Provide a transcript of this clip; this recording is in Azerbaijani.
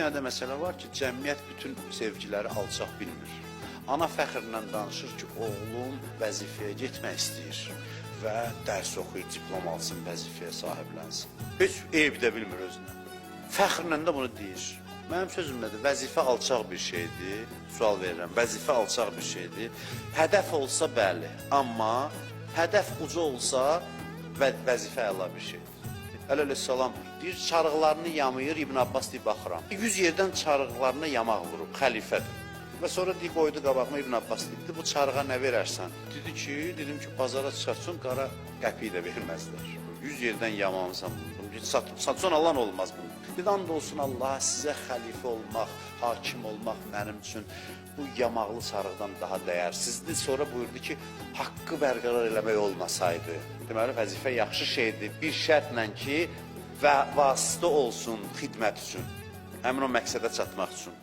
dənə də məsələ var ki, cəmiyyət bütün sevgiləri alçaq bilmir. Ana fəxrlə danışır ki, oğlum vəzifəyə getmək istəyir və dərs oxuyur, diplom alsın, vəzifəyə sahiblənsin. Heç eyb də bilmir özünə. Fəxrlə də bunu deyir. Mənim sözüm nədir? Vəzifə alçaq bir şeydir. Sual verirəm. Vəzifə alçaq bir şeydir. Hədəf olsa bəli, amma hədəf uca olsa və vəzifə əla bir şeydir. Əli əleyhissalam deyir, çarıqlarını yamayır, İbn Abbas deyir, baxıram. 100 yerdən çarıqlarına yamaq vurub, xəlifədir. Və sonra deyir, qoydu qabağıma İbn Abbas dedi, bu çarığa nə verərsən? Dedi ki, dedim ki, bazara çıxartsan qara qəpik də verməzlər. 100 yerdən yamamısan bunu. Bunu satsan alan olmaz bunu. Dedi, and olsun Allaha sizə xəlifə olmaq, hakim olmaq mənim üçün bu yamaqlı çarıqdan daha dəyərsizdir. Sonra buyurdu ki, haqqı bərqərar eləmək olmasaydı. Deməli, vəzifə yaxşı şeydir. Bir şərtlə ki, və vasitə olsun xidmət üçün. Həmin o məqsədə çatmaq üçün.